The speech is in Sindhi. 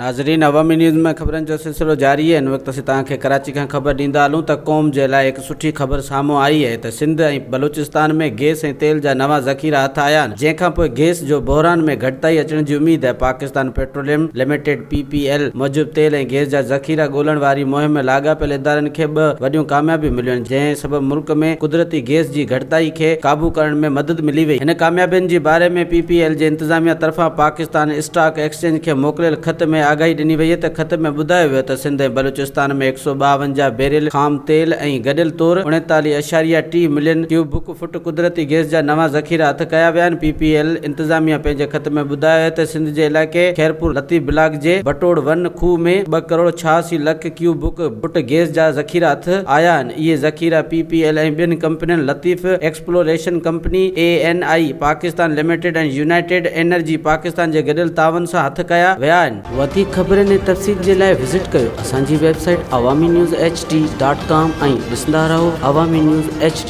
ناظرين عوامي نيوز ۾ خبرن جو سلسلو جاري آهي هن وقت اسين توهان کي ڪراچي کان خبر ڏيندا هلون ته قوم جي لاء هڪ سٺي خبر سامهون آئي آهي ته سنڌ ۽ بلوچستان ۾ گيس ۽ تيل جا نوان ذخيرا هٿ آيا آهن جنهن کان پوء گيس جو بحران ۾ گهٽتائي اچڻ جي اميد آهي Pakistan petroleum limited P P L موجب تيل ۽ گيس جا ذخيرا ڳولڻ واري مهم ۾ لاڳاپيل ادارن کي ٻه وڏيون ڪاميابيون مليون آهن جنهن سبب ملڪ ۾ قدرتي گيس جي گهٽتائي کي قابو ڪرڻ ۾ مدد ملي وئي هن ڪاميابين جي باري ۾ پي پي ايل جي انتظاميا طرفان پاڪستان اسٽاڪ ايڪسچينج کي موڪليل خط ۾ آگاهي ڏني وئي ته خط ۾ ٻڌايو ويو ته سنڌ ۽ بلوچستان ۾ 152 بيرل خام تيل ۽ گڏيل طور اڻيتاليهه اشاريه ٽي ملين ڪيوبڪ فٽ قدرتي گئس جا نوان ذخيرا هٿ ڪيا ويا آهن. پي پي ايل انتظاميا پنهنجي خط ۾ ٻڌايو آهي ته سنڌ جي علائقي خيرپور لطيف بلاڪ جي بٽوڙ ون کوهه ۾ ٻه crore 86 lakh cubic feet gas جا ذخيرا هٿ آيا آهن. اهي ذخيرا پي پي ايل ۽ ٻين ڪمپنين Latif exploration company, E N I Pakistan limited ۽ united energy Pakistan جي گڏيل تعاون سان هٿ ڪيا ويا آهن. وڌيڪ خبرن ۽ تفصيل جي لاء وزٽ ڪيو اسان جي website Awami news H D dot com ۽ ڏسندا رهو عوامي نيوز ايڇ ڊي.